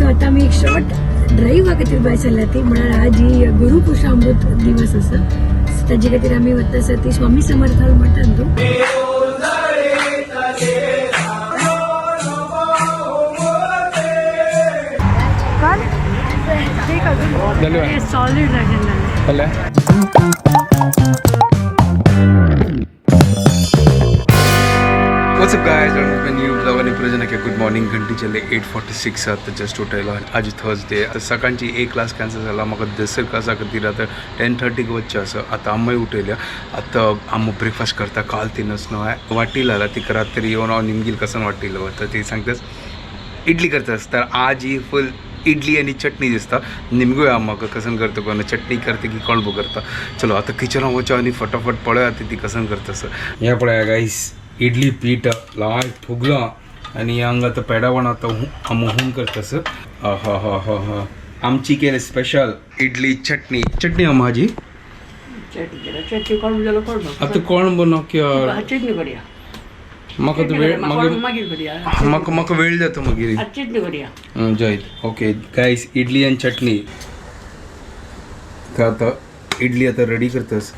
So आतां आमी एक शॉर्ट ड्रायव्हा खातीर भायर सरल्या ती म्हळ्यार आज ही गुरुपुषामृत दिवस आसा. सो ताजे खातीर आमी वता आसा ती स्वामी समर्थ मठान तूं. सॉलिड जालें. What's up guys, welcome to my new vlog आणि प्रजन. Good morning. घंटी चले 8:46. आता जस्ट उठयलो. आज थर्सडे. आता सकाळची एक क्लास कॅन्सल झाला. म्हाका दुसऱ्या क्लासा खातीर आतां 10:30 वचचें आसा. आतां अम्माय उठयल्या. आतां आम्मा ब्रेकफास्ट करता. काल तिनच न्हय वाटी लाला तिका रात्री येवन हांव निमगील कसन वाटिलो. तर ती सांगताच इडली करतास. तर आज ही फुल इडली आणि चटणी दिसता. निमगूय म्हाका कसन करता, कोण चटणी करता की कोळंबो करता. चलो आतां किचनान वचो आनी फटाफट पळया आतां ती कसन करता. सर हें पळया गायस, इडली पीठ लायक फुगलां आनी हांगा आतां पेडा आतां आमी हुम करता. सर हा हा हा हा, आमची केले स्पेशल इडली चटणी. चटणी आहा म्हाजी. चटणी कोण जालो कोण. आतां कोळंबो नको. चटणी करूया. म्हाका तो वेळ मागीर. मागीर करूया. म्हाका म्हाका वेळ जाता मागीर. चटणी करूया. जॉईत. ओके गायस, इडली आणि चटणी. तर आता इडली आता रेडी करतस.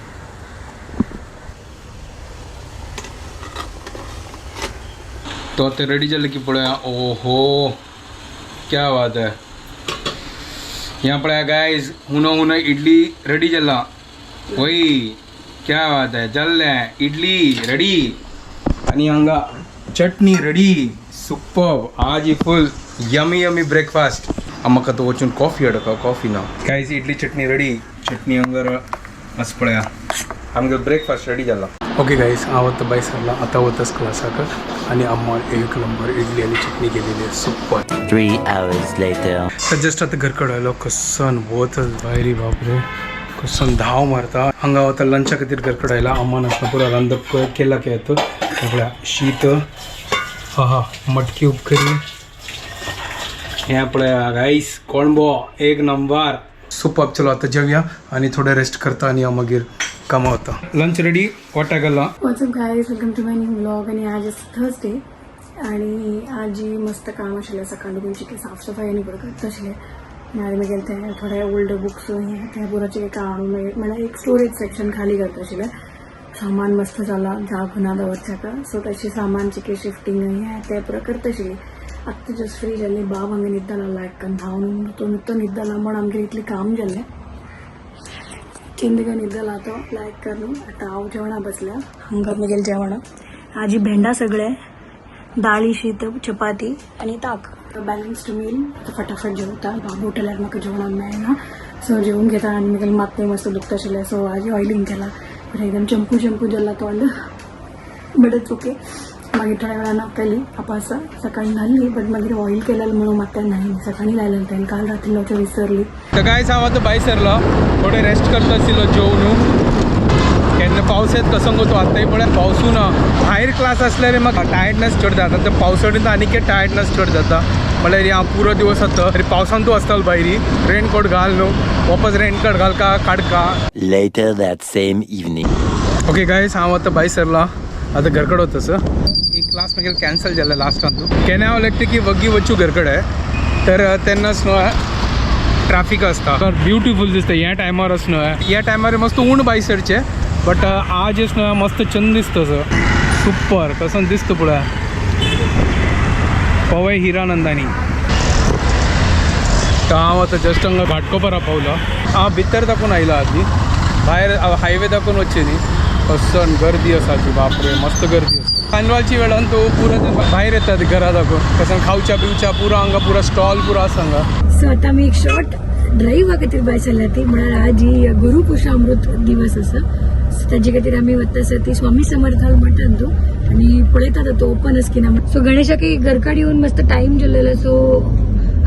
तो आता रेडी झालं की पळया. ओहो, क्या बात है. यहाँ पळया गायस, हुनो हुनो इडली रेडी जाला. वही, क्या बात है. जाल्लें इडली रेडी आणि हांगा चटणी रेडी. सुपर. आज ही फुल यमी यमी ब्रेकफास्ट. म्हाका तो वचून कॉफी हाडका. कॉफी ना गायस, इडली चटणी रेडी. चटणी हांगर मस्त. पळया, आमगे ब्रेकफास्ट रेडी जाला. ओके गाईस, हांव आतां भायर सरला. आतां वतास क्लासाक आनी अम्मा एक नंबर इडली आनी चटणी केलेली. सुपर. 3 hours later. तर जस्ट आतां घर कडेन आयलो. कसन वत भायरी, बापरे, कसन धांव मारता. हांगा आतां लंचा खातीर घर कडेन आयला. अम्मान आसता पुरो रांदप केला की येता सगळ्या. शीत, हा हा, मटकी उपकरी. हें पळया गाईस, कोळंबो एक नंबर, सुपर. चलो आता जेवया आणि थोडं रेस्ट करता आणि हांव मागीर कामां वता. लंच रेडी वाटा गेला. What's up guys, welcome to my new vlog. आणि आज थर्सडे आणि आजी मस्त काम आशिल्लें. सकाळी चिके साफसफाई आनी पुरो करता आशिल्लें. मागीर मागीर ते थोडे ओल्ड बुक्स हे ते पुरो चिके काडून मागीर म्हणल्यार एक स्टोरेज सेक्शन खाली करता आशिल्लें. सामान मस्त जाला, जागो ना दवरच्याक. सो तशें सामान चिके शिफ्टींग हे ते पुरो करता आशिल्ली. आत्तां जस्ट फ्री जाल्ली. बाब हांगा न्हिदला लायक धांवन तो नुकतो न्हिदला म्हण आमगेर इतलें काम जाल्लें. चिंदगा न्हिदला तो लायक करून. आतां हांव जेवणा बसल्या. हांगा म्हगेलें जेवण आजी भेंडा सगळे, दाळी, शीत, चपाती आनी ताक. Balanced meal. आतां फटाफट जेवता. बाबू उठल्यार म्हाका जेवणाक मेळना. सो जेवून घेता. आनी म्हगेलें माथें मस्त दुखता आशिल्लें. सो आजी ऑयलिंग केलां बरें, एकदम चंपू चंपू जाला तोंड, बट it's okay. मागीर थोड्या वेळान केली आपासा. सकाळी न्हाल्ली बट मागीर ऑयल केलेलं म्हणून मात्या नाही सकाळी लायलेलं तेल, काल रात्री लावचें विसरली. तर काय हांव आतां भायर सरलो. थोडे रेस्ट करता आशिल्लो जेवन. केन्ना पावस येत कसो गो तो. आतांय पळय पावसू ना. भायर क्लास आसल्यार म्हाका टायर्डनेस चड जाता. तर पावसाळ्यान आनीक टायर्डनेस चड जाता. म्हणल्यार हांव पुरो दिवस आतां तरी पावसान तूं आसतलो भायर. रेनकोट घाल न्हू, वापस रेनकोट घाल का काडका. Later that same evening. Okay guys, हांव आतां भायर सरला. आतां घर कडेन वता. सर एक क्लास मागीर कॅन्सल जाल्लें लास्टान. तूं केन्ना हांव लागता की वग्गी वचूं घर कडेन, तर तेन्नाच न्हू ट्राफीक आसता. ब्युटिफूल दिसता ह्या टायमार न्हू. ह्या टायमार मस्त ऊन भायर सरचें, बट आज न्हू मस्त चंद दिसता. सर सुपर कसं दिसता पळय. पवई हिरानंदानी. तर हांव आतां जस्ट हांगा घाटकोपरा पावलो. हांव भितर दाखोवन आयला. आदी भायर हायवे दाखोवन वचचें न्ही. कसन गर्दी आसा ती, बापरे, मस्त गर्दी आसा. कार्नवालची वेळान तो पुरो ते भायर येतात घरा दाखोवन, कसन खावच्या पिवच्या पुरो हांगा पुरो स्टॉल पुरो आसा हांगा. सो आतां आमी एक शॉर्ट ड्रायव्हा खातीर भायर सरल्या ती म्हळ्यार आज ही गुरुपुषामृत दिवस आसा. सो ताजे खातीर आमी वता आसा ती स्वामी समर्थ मठान तूं आनी पळयतात तो ओपन आसा की ना. सो गणेशाक घरकडेन येवन मस्त टायम जाल्लेलो. सो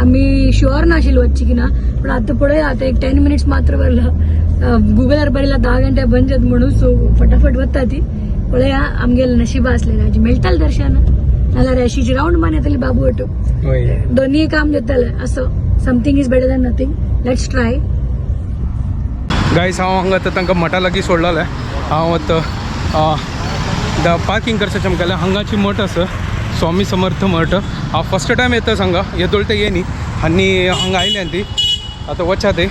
आमी शुअर नाशिल्लो वचची की ना, पण आतां पळय, आतां एक 10 मिनिट्स मात्र वरला. गुगलार बरयला 10 घंटे बंद जात म्हणून. सो फटाफट वता ती. पळया आमगेले नशिबा आसलें आजी मेळटालें दर्शन, नाल्यार अशीच रावंड मान येतली बाबू वटू. हय. दोन्ही काम जातालें. असो something is better than nothing. Let's try. Guys, हांव हांगा आतां तांकां मठा लागीं सोडलेलें. हांव आतां the parking करचें चमकालें. हांगाची मठ आसा, स्वामी समर्थ मठ. हांव फर्स्ट टायम येता हांगा, येदोळ ते ये न्ही. आनी हांगा आयल्यान ती आतां वचा ते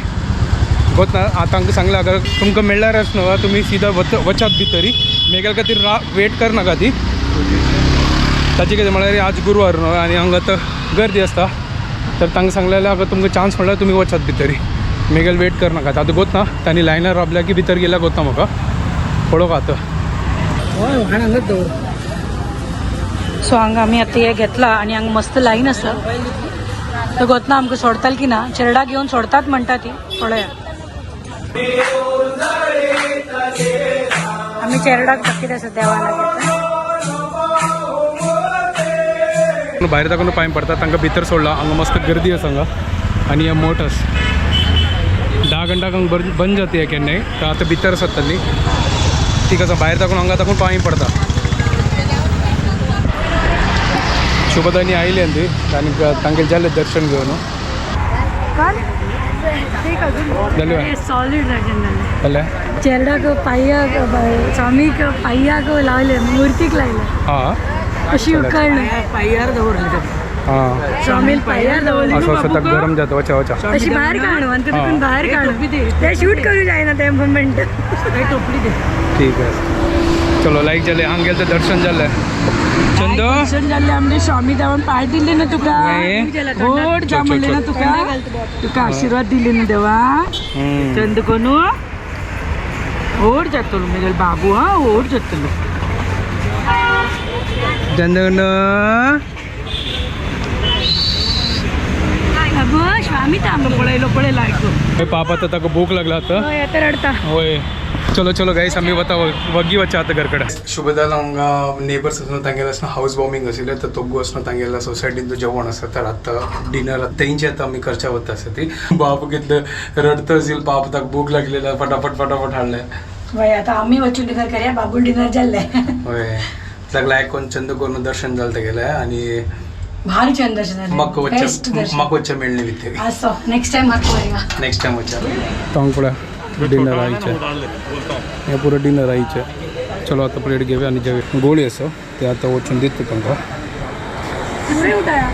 गोत ना. आतां तांकां सांगलां अगर तुमकां मेळ्ळ्यारच न्हू तुमी सिधा वचात भितरी मेगेल खातीर वेट करनाका ती. ताची कितें म्हळ्यार आज गुरवार न्हू आनी हांगा आतां गर्दी आसता तर तांकां सांगलें जाल्यार अगर तुमकां चान्स मेळ्ळ्यार तुमी वचात भितरी मेगेल वेट करनाका. आतां गोत ना तांणी लायनार राबल्या की भितर गेल्या गोत ना म्हाका पळोवंक आतां. हांगाच दवर. सो हांगा आमी आतां हे घेतला आनी हांगा मस्त लायन आसा. तर गोतना आमकां सोडताल की ना चेरडा घेवन सोडतात म्हणटा ती पळया. आमी चेरडाक दाखयत आसा देवाला. भायर दाखोवन पांय पडटा तांकां भितर सोडला. हांगा मस्त गर्दी आसा हांगा आनी हे मोठ आसा 10 घंटाक हांगा बंद जाता हे केन्नाय. तर आतां भितर आसात तांणी ठीक आसा भायर दाखोवन हांगा दाखोवन पांय पडटा. शुभदानी आयली ती आनी तांगेलें जालें दर्शन घेवन. जालें सॉलीड दर्शन जालें. जालें. चेरडाक पांयाक स्वामीक पांयाक लायले मुर्तीक लायले हां अशी उकळ्ळी. पायार दवरले. हां स्वामील पांयार दवरली. असं असं गरम जाता वचा वचा. अशी भायर काडू आनी हा. तितून भायर काडू ते शूट करू जायना ते मुमेंट. टोपली दे. ठीक आहे चलो लाईक जालें हांगा गेलें तर दर्शन जालें चंद. दर्शन जाल्लें आमगे स्वामी देवान पांय दिले ना तुका. नाही. व्हड जा म्हणलें ना तुका तुका आशिर्वाद दिले ना देवा. चंद कोनू व्हड जातलो मेगेलो बाबू. हा व्हड जातलो. चंदन अगो स्वामी थांब. पळयलो पळयलो आयकू. पाप आता ताका भूक लागला आता. हय आतां रडटा. होय चलो चलो गाईस आम्ही वता वग्गी वचा आता घरकडे. शुभदाला हांगा नेबर्स आसना तांगेलें आसना हाऊस वॉर्मिंग आशिल्लें तर तोग्गो आसना तांगेल्या सोसायटीन तो जेवण आसा तर आतां डिनर तेंचे आतां आमी करच्या वता आसा ती. बाप कितले रडत असेल बाप ताका भूक लागलेला फटाफट फटाफट हाडलें. वय आतां आमी वचून डिनर करया बाबूल डिनर जाल्लें. होय सगळं आयकोन चंद करून दर्शन जालें तेगेलें आनी भारी छान दर्शन जालें. म्हाका बेस्ट वच्चें दर्शन. म्हाका वच्चें मेळ्ळें भितर. असो नेक्स्ट टायम म्हाका पळया. नेक्स्ट टाइम वच्चें तांकुळा डिनर आयचें हे पुरो डिनर आयचें. चलो आतां प्लेट घेवया आनी जेवया. गोळी आसा ते आतां वचून दिता तांकां. पुरे उठाया.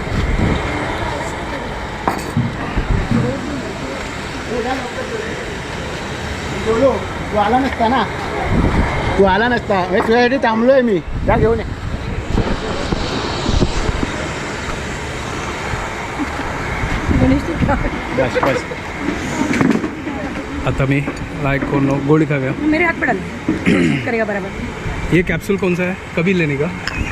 बोलो तू आला नसता ना तू आला नसता हे तुझ्यासाठी थांबलोय मी जा घेऊन ये. बस बस. आता मी लाइक कौन गोली खा गया. मेरे हाथ पे डाल करेगा बराबर. ये कैप्सूल कौन सा है कभी लेने का?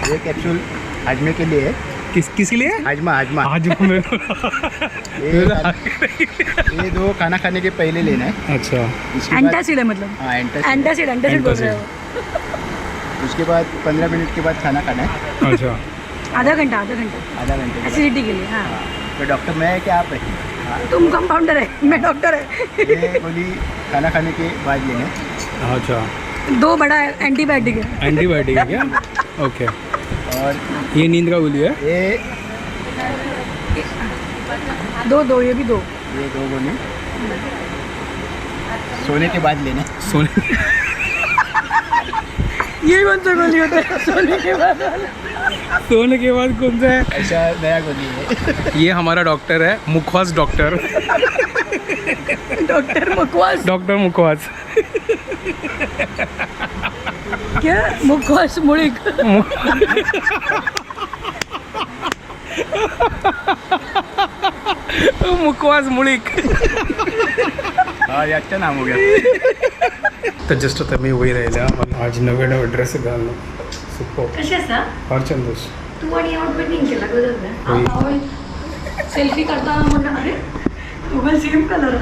ये कैप्सूल हाजमे के लिए है. किस किस लिए? हाजमा हाजमा. आज मैं ये दो खाना खाने के पहले लेना है. अच्छा. इसके बाद एंटासिड है मतलब. हाँ एंटासिड. एंटासिड एंटासिड बोल रहे हो. उसके बाद 15 मिनट के बाद खाना खाना है. अच्छा. आधा घंटा आधा घंटा. आधा घंटे के बाद. एसिडिटी के लिए. हाँ. तो डॉक्टर मैं है कि आप है? हाँ. तुम कंपाउंडर है मैं डॉक्टर है. ये गोली खाना खाने के बाद लेना है. अच्छा. दो बड़ा एंटीबायोटिक है. एंटीबायोटिक है क्या? ओके. और ये नींद का गोली है. ये दो दो ये भी दो. ये दो गोली सोने के बाद लेना है. सोने ये कौन सा गोली होता है सोने के बाद वाला? सोने के बाद कौन सा है? ऐसा नया गोली है. ये हमारा डॉक्टर है मुखवास डॉक्टर. डॉक्टर मुखवास. डॉक्टर मुखवास. क्या मुखवास मुळीक. मुखवास मुळीक. हाँ ये अच्छा नाम हो गया. तर जस्ट आता मी वयर आयल्या. आज नवे नवे ड्रेस घालून सुपर. कशी आसा फार छान दोस. तू आणि आउटफिट नाही केला. होय. सेल्फी करताना म्हणलं अरे मोबाईल सेम कलर.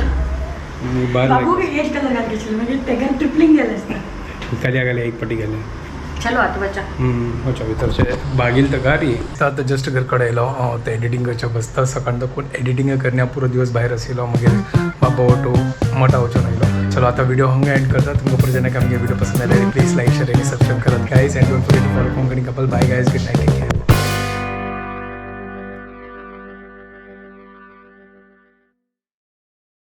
मी बाहेर बाबू हेच कलर घाल म्हणजे तेका ट्रिपलिंग गेलं असतं. खाली गेले एक पटी गेले. चलो आता बच्चा. अच्छा भितरचे बागील तर गारी. आता जस्ट घरकडे आयलो हांव ते एडिटींग करचें बसता. सकाळ कोण एडिटींग करण्या पुरो दिवस भायर आशिल्लो मागीर बाबा ऑटो मठा वचून आयलो. चलो आता व्हिडिओ हांगा एंड करता. तुमकां परत जेन्ना आमगे व्हिडिओ पसंद आयल्यार प्लीज लायक शेअर आनी सबस्क्रायब करात guys and don't forget to follow Konkani couple. Bye guys, good night, take care.